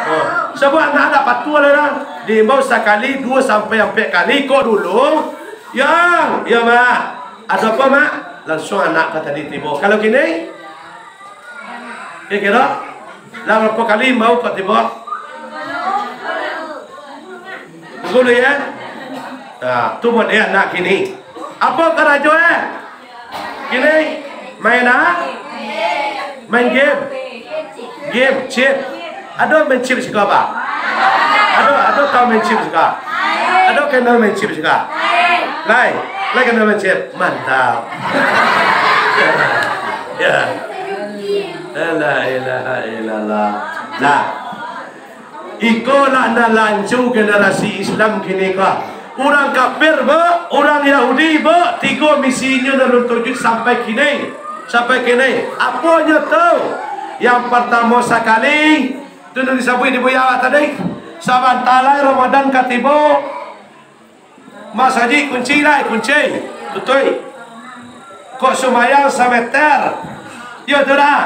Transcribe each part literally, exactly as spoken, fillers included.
Oh, sabab anak dak patuah lah dah. Diimbau sakali, duo sampai ampek kali, kok dulu. Yang, ya, Mak. Ado apo, Mak? Langsuang anak ka tadi tibo. Kalau kini, kiro-kiro, lah barapo kali imbau kok tibo? Dulu, ya. Nah, tu buat dia anak kini. Apo karajo, eh? Kini main, ah? Main game. Game, chip. Ado main chip siko, Pak? Ado, ado tau main chip siko? Ado kenal main chip siko? Lai, lai kenal main chip. Mantap. Ya. La ilaha illallah. Nah, iko lah nan lancu generasi Islam kini ko. Urang kafir, Buk, urang Yahudi, Buk, tigo misi inyo nan alun tawujud sampai kini. Sampai kini. Aponyo tu? Yang partamo sakali, tu nan disabuik di buya awak tadi. Sabanta lai Ramadan ka tibo. Masajik kunci lai, kunci. Tutuik. Kok sumbayang sameter. Yo tu dah.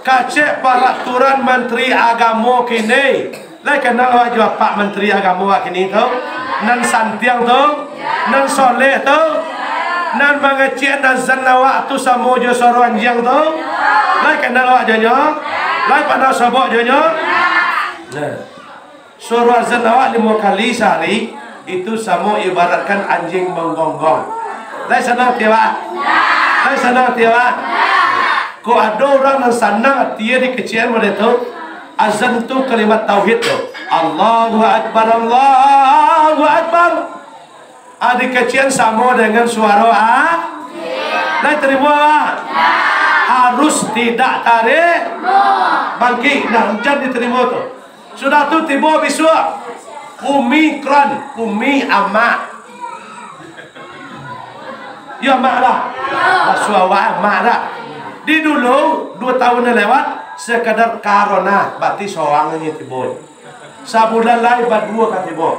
Kecek paraturan Menteri Agamo kini. Lai kenal awak jo apak Menteri Agamo awak kini tu? Nan santiang tu? Nan soleh tu? Nan mangecek azan awak tu samo jo suaro anjiang tu? Lai kenal awak jo nyo? Lai panah sobok jo nyo? Nah. Suaro azan awak limo kali sahari, itu samo ibaratkan anjing manggonggong. Lai sanang ati awak? Lai sanang ati awak? Kok ado urang nan sanang atie dikecekan model tu? Azan tu kalimat tauhid tu. Allahu Akbar, Allahu Akbar. Ah, dikecekan samo dengan suaro, ah? Lai tarimo, ah? Harus tidak tarik bangkik. Nah, jan ditarimo tu. Sudah tu tibo bisuak. Omikron, Umi amak. Yo, amak dah. Baso awak amak dah. Di dulu, duo tahun nan lewat, sekadar karona, berarti sorang nyo tibo. Sabulan lai baduo ka tibo.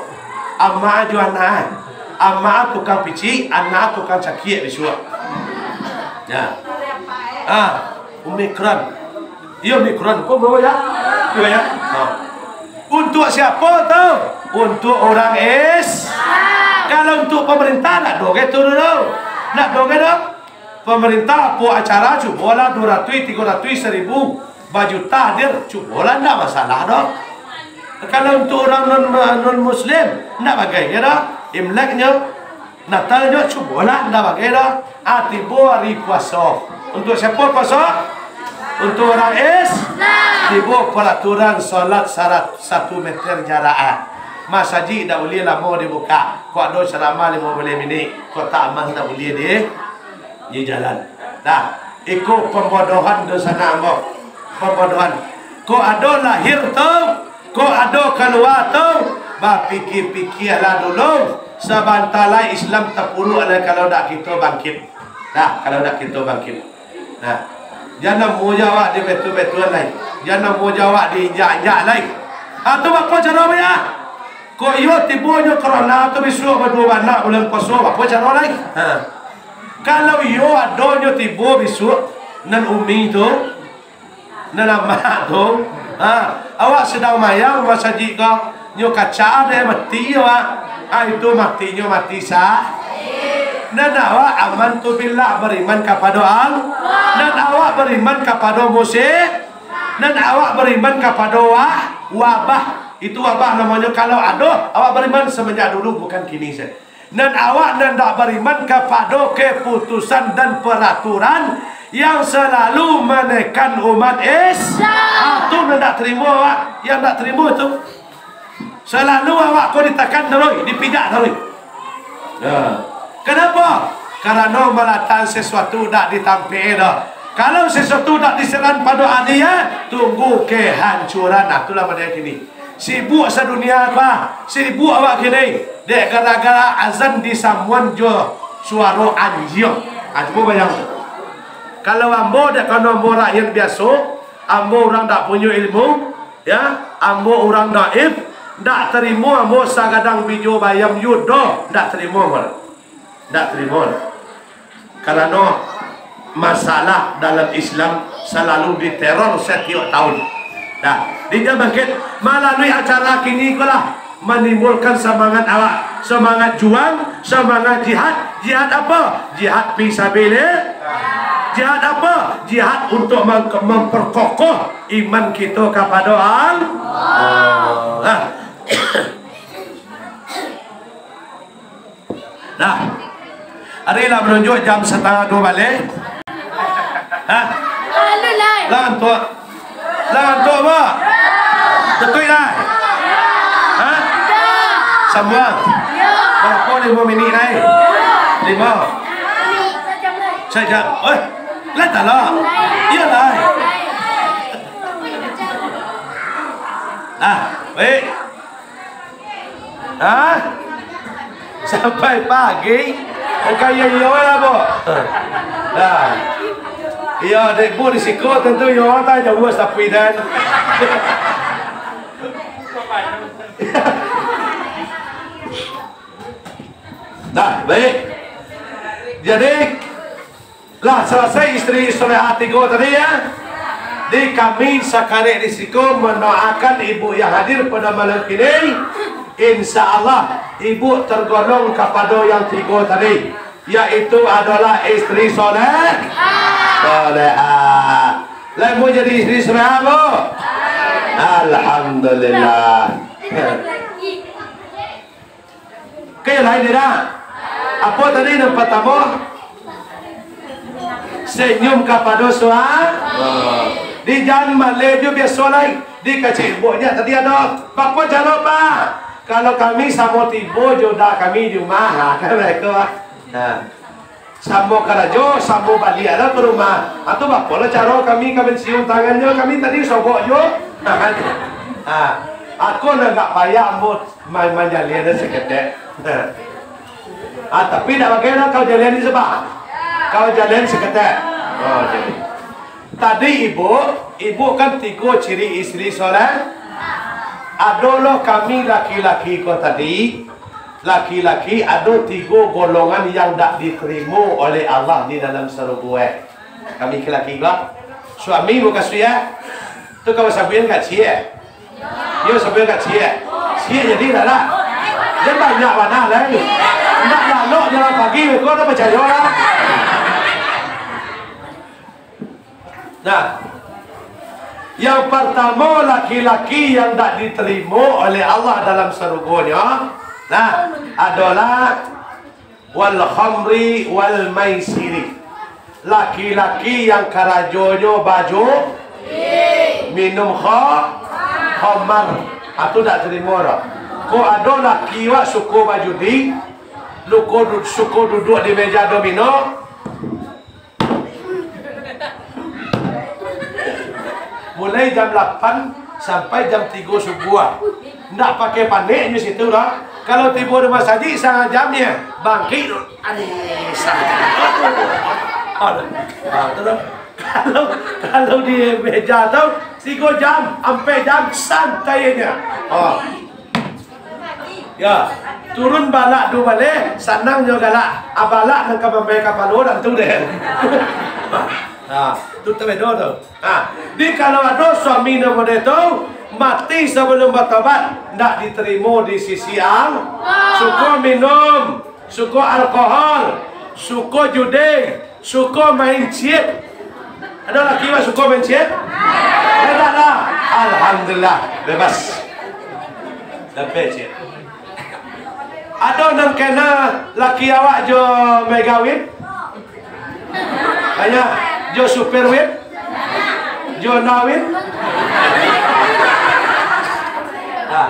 Amak jo anak. Amak tukang picik, anak tukang cakiak bisuak. Ya. Ah, Omikron. Iyo, Omikron. Kok bawa ya? Iyo ya. Ha. Untuk siapa tu? Untuk orang is. Kalau untuk pemerintah, nak doge tu dulu. Nak doge dong. Pemerintah apo acara, cubolah duo ratuih, tigo ratuih, saribu, bajuta hadir, cubolah, ndak masalah doh. Kalau untuk urang non, non muslim, ndak bagai doh. Imleknyo, Natalnyo, cubolah, ndak bagai doh. Ah, tibo ari puaso. Untuk siapa puaso? Untuk urang is-, tibo peraturan salat sarat satu meter jarak, ah. Masajik ndak buliah lamo dibukak. Kok ado ceramah limo baleh minik, kotak amal ndak buliah di Di jalan. Nah, iko pambodohan dunsanak ambo. Pambodohan. Kok ado lahir tu, kok ado kalua tu, bapikia-pikialah dulu. Sabanta lai Islam tapuruak lai kalau dak kito bangkit. Nah, kalau dak kito bangkit. Nah, jan amuah jo awak dibetu-betuan lai. Jan amuah jo awak diinjak-injak lai. Ah, tu baa caro, Buya? Kok iyo tibonyo corona tu bisuak baduo bana bulan puaso, baa caro lai? Ha. Kalau iyo adonyo tibo bisuak, nan umi tu, nan amak tu, ha, awak sadang mayang masajik ko, nyo kaca deh mati awak. Ha, itu matinyo mati sa-, nan awak amantu billah, bariman kapado Al-, nan awak bariman kapado musim, nan awak bariman kapado wa-, wabah. Itu wabah namonyo, kalau ado, awak bariman samanjak dulu, bukan kini sajo. Nan awak nan dak bariman kapado kaputusan dan paraturan yang salalu manekan umat Islam. Ha, tu nan dak tarimo awak, yang dak tarimo tu. Salalu awak ko ditakan taruih, dipijak taruih. Nah, kanapo? Karano malatan sasuatu dak ditampek doh. Kalau sasuatu dak disaran pado ahli, ya, tunggu kehancuran. Nah, itulah model kini. Sibuk sadunia ko, sibuk awak kini, dek gara-gara azan disamuan jo suaro anjiang. Ha, cubo bayangkan. Kalau ambo dek, karano ambo rakyat biaso, ambo urang dak punyo ilmu, ya, ambo urang daif, dak tarimo ambo sagadang bijo bayam yudo, dak tarimo ambo. Dak tarimo. Karano masalah dalam Islam salalu diteror satiok tahun. Nah, di Jabangkit, malalui acara kini ko lah manimbulkan samangat awak, samangat juang, samangat jihad. Jihad apo? Jihad fisabilillah. Jihad apo? Jihad untuk mem-, memperkokoh iman kito kapado Allah. Nah. Nah, ari lah manunjuak jam satangah duo baleh. Hah? Lalu, Lai. Lah ngantuak. Lah ngantuak, ba? Betul, Lai? Hah? Sambuang. Barapo limo minik, Lai? Limo. Sajam. Oi, lah talok. Iyo, Lai. Ah, baik. Hah? Sampai pagi? Kaya iyo lah, bo. Nah. Iyo, dek bu di siko, tantu iyo, tak jauah tapi dan. Nah, baik. Jadi, lah salasai isteri solehah tigo tadi, ya. Di kami sakarek di siko mandoakan ibu yang hadir pada malam kini. Insya Allah, ibu tergolong kapado yang tigo tadi, yaitu adalah isteri soleh, solehah. Lai mau jadi isteri solehah, bu? Alhamdulillah. Oke, lain tidak? Apo tadi nan partamo? Senyum kapado sua-, di jan maleh jo biaso lai. Di kacik buknyo tadi ado. Bako caro, Pak? Kalau kami samo tibo jo da kami di rumah, ha, kan mereka, ha. Samo karajo, samo baliak lah ka rumah. Atu bapo lah caro kami ka mancium tangannyo, kami tadi sobok jo. Ha, ako nan agak payah ambo ma-, manjalian saketek. Ha. Ah, tapi ndak bagai lah, kau jalian di sabah. Kau jalian saketek. Oh, jadi. Tadi ibu, ibu kan tigo ciri isteri soleh. Ado lo kami laki-laki ko tadi. Laki-laki ado tigo golongan yang dak diterimo oleh Allah di dalam sarugo, eh. Kami laki-laki ko, suami mukasuik, eh. Tu kawan sabuikan kacik, eh. Yo, sabuikan kacik, eh. Ciek jadi dak lah. Jan banyak bana lai. Ndak lalok jalan pagi, ko dah percayo lah. Nah, yang partamo, laki-laki yang dak diterimo oleh Allah dalam sarugonyo, nah, adolah wal khamri wal maisiri. Laki-laki yang karajonyo baju, minum kho-, khamar. Atu dak terimo doh. Ko ado laki wak suko bajudi, luko du-, suko duduak di meja domino, Mulai jam lapan sampai jam tigo subuah. Ndak pakai panek nyo situ lah. Kalau tibo di masajik, satangah jam nyo bangkik tu. Aduh, sa-, aduh. Ah, tu lah. Kalau, kalau di meja tu, tigo jam, ampek jam, santai nyo. Oh. Ya, turun balak duo baleh, sanang nyo galak. Abalak nan ka mambayia kapalo, tantu deh. Ha, tu tabedo tu. Ha, di kalau ado suami nan model tu, mati sabalum batobat, ndak diterimo di sisi Allah. Suko minum, suko alkohol, suko judi, suko main chip. Ado laki wak suko main chip? Ado lah. Alhamdulillah, bebas. Dapat chip. Ado nan kena laki awak jo Megawin? Banyak. Jo Superwin? Jo Nawin? Nah,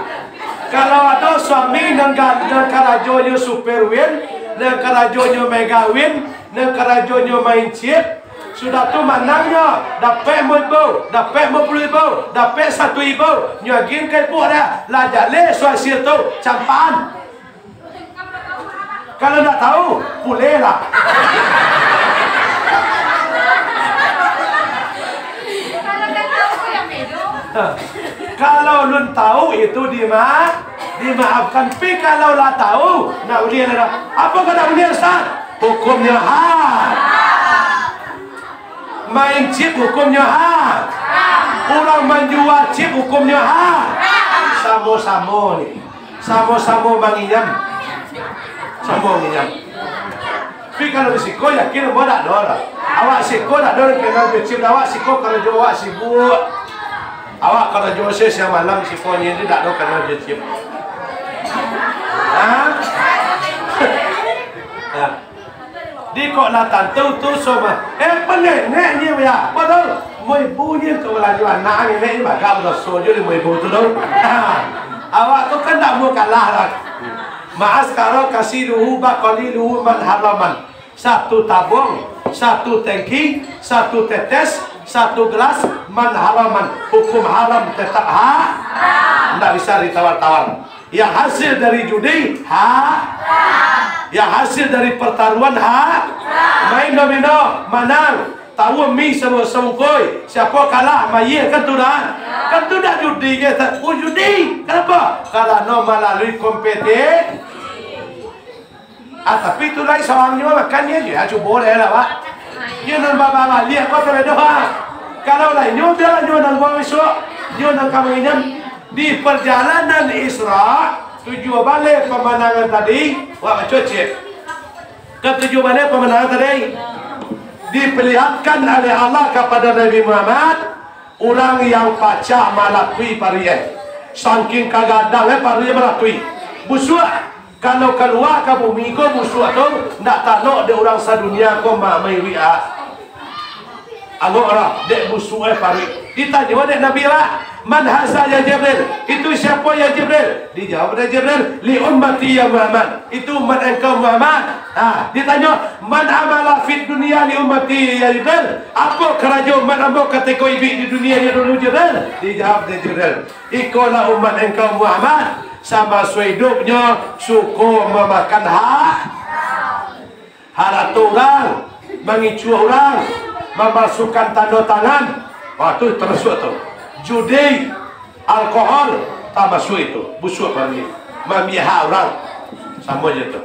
kalau ado suami nan ga-, nan karajonyo Superwin, nan karajonyo Megawin, nan karajonyo main chip, sudah tu manangnyo, dapek limo ribu, dapek limo puluah ribu, dapek saratuih ribu, nyo agiahan ka ibu dah, lah jaleh surat sir tu, campakan. Kalau ndak tahu, pulehlah. Kalau lun tahu itu dima-, dimaafkan. Pi kalau lah tahu, ndak buliah lah. Apo ka ndak buliah, Ustaz? Hukumnyo ha. Main chip hukumnyo ha. Urang manjua chip hukumnyo ha. Samo-samo ni. Samo-samo manginyam. Samo manginyam. Tapi kalau di siko yakin ambo dak ado lah. Awak siko dak ado nan kenal jo chip, awak siko karajo awak sibuk. Awak karajo se siang malam siko ni dak ado kenal jo chip. Ha? Ha. Di kok lah tantu tu soma. Eh, panenek ni ya. Padahal mo ibu ni tu lah ni anak ni, ni bagak doso jo di mo ibu tu tu. Ha. Awak tu kan dak mau kalah lah. Ma'askara kasiruhu baqaliluhu man haraman. Satu tabung, satu tangki, satu tetes, satu gelas, man haraman. Hukum haram tetap ha-, ndak bisa ditawar-tawar. Yang hasil dari judi, ha-, yang hasil dari pertaruhan, ha-, main domino, manang, tahu mi sama sungkoi, siapa kalah, mayie kan tu dah. Kan tu dah judi, ya, tak, oh, judi. Kenapa? Karena melalui kompetisi. Ah, tapi tu lai sawangnyo makan nyo je, ah, cubo deh lah, Pak. Nyo nan babaliak ko tabedo, ha. Kalau lai nyo, biarlah nyo nan buang isuak, nyo nan ka manginyam. Di perjalanan Isra, tujuah baleh pamandangan tadi, wak baco ciek. Katujuah baleh pamandangan tadi, diperlihatkan oleh Allah kepada Nabi Muhammad, urang yang pacah malatui paruik, eh. Sangking kagadang, eh, paruik malatui. Busuak. Kalau kalua ka bumi ko busuak tu, ndak talok dek urang sadunia ko ma-, mairuik, ah. Alok lah, dek busuak, eh, paruik. Ditanyo dek Nabi lah, "Man haza ya Jibril?" Itu siapa ya Jibril? Dijawab dek Jibril, "Li ummati ya Muhammad." Itu umat engkau Muhammad. Ha, ditanyo, "Man amala fid dunia li ummati ya Jibril?" Apo karajo umat ambo katiko iduik di dunia ni dulu, Jibril? Dijawab dek Jibril, "Ikolah umat engkau Muhammad, samaso idupnyo suko mamakan ha-, harato urang, mangicuah urang, mamasukan tando tangan." Wah, tu tamasuak tu. Judi, alkohol, tamasuak itu. Busuak paruik. Maambiak hak urang. Samo je tu.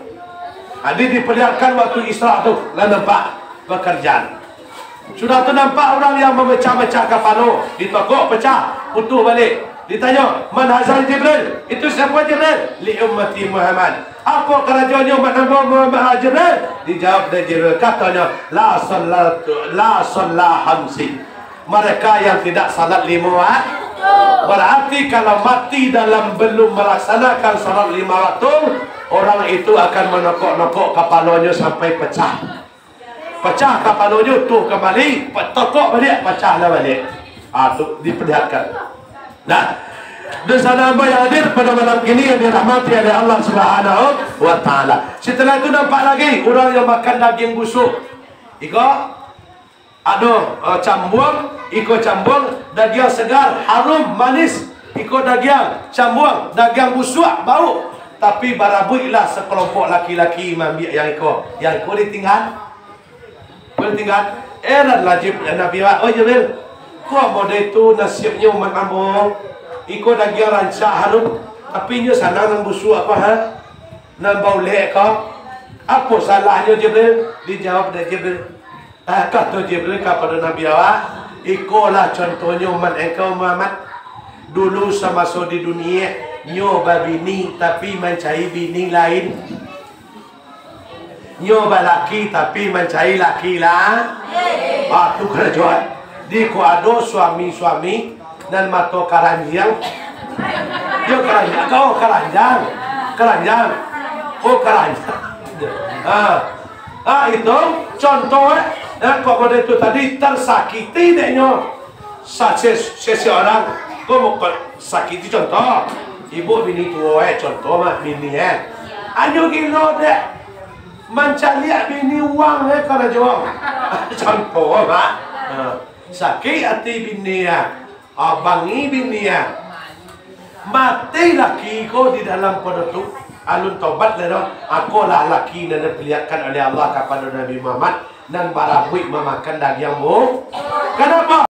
Jadi diperlihatkan waktu Isra tu, lah nampak pekerjaan. Sudah tu nampak urang yang mamecah-mecah kapalo, ditokok pecah, putuih baliak. Ditanyo, "Man haza Jibril?" Itu siapa Jibril? "Li ummati Muhammad." "Apo karajonyo umat ambo Muhammad, Jibril?" Dijawab dek Jibril, katonyo, "La sallatu, la salla hamsi." Mereka yang tidak salat lima waktu. Berarti kalau mati dalam belum melaksanakan salat lima waktu, orang itu akan menokok-nokok kapalonyo sampai pecah. Pacah kapalonyo, tuh kambali, pa-, tokok baliak, pacah lah baliak. Ah, tu diperlihatkan. Nah, dunsanak ambo yang hadir pada malam kini yang dirahmati oleh Allah Subhanahu wa Ta'ala. Setelah itu nampak lagi urang yang makan daging busuak. Iko ado, eh, cambuang, iko cambuang, dagiang segar, harum, manis. Iko dagiang cambuang, dagiang busuak, bau. Tapi barabuiklah sekelompok laki-laki maambiak yang iko. Yang iko ditinggal. Boleh tinggal. Heranlah Jib-, Nabi awak, "Oh Jibril, kok model tu nasibnyo umat ambo? Iko dagiang rancak harum, tapi inyo sanang nan busuak ko, ha? Nan baulek ko. Apo salahnyo, Jibril?" Dijawab dek Jibril. Ah, kato Jibril kapado Nabi awak, "Ikolah contohnyo umat engkau, Muhammad. Dulu samaso di dunia, nyo babini tapi mancari bini lain." Nyo balaki tapi mancari laki lah. Ah, tu karajo. Di ko ado suami-suami nan mato karanjiang. Yo karanjiang, oh karanjang. Karanjang. Oh karanjang. Ah. Ah, itu contoh, eh. Nah, kok model itu tadi tersakiti dek nyo. Sa-, se-, se-, seorang, ko bukan sakiti contoh. Ibu bini tuo, eh, contoh mah bini, eh. Anyo gilo dek mancaliak bini uang, eh, karajo. Contoh, Mak. Ha. Sakik ati bini, ah. Abangi bini, ah. Mati laki ko di dalam podo tu. Alun tobat lai doh. Akolah laki nan diperlihatkan oleh Allah kapado Nabi Muhammad, nan barabuik mamakan dagiang bu-, Kenapa?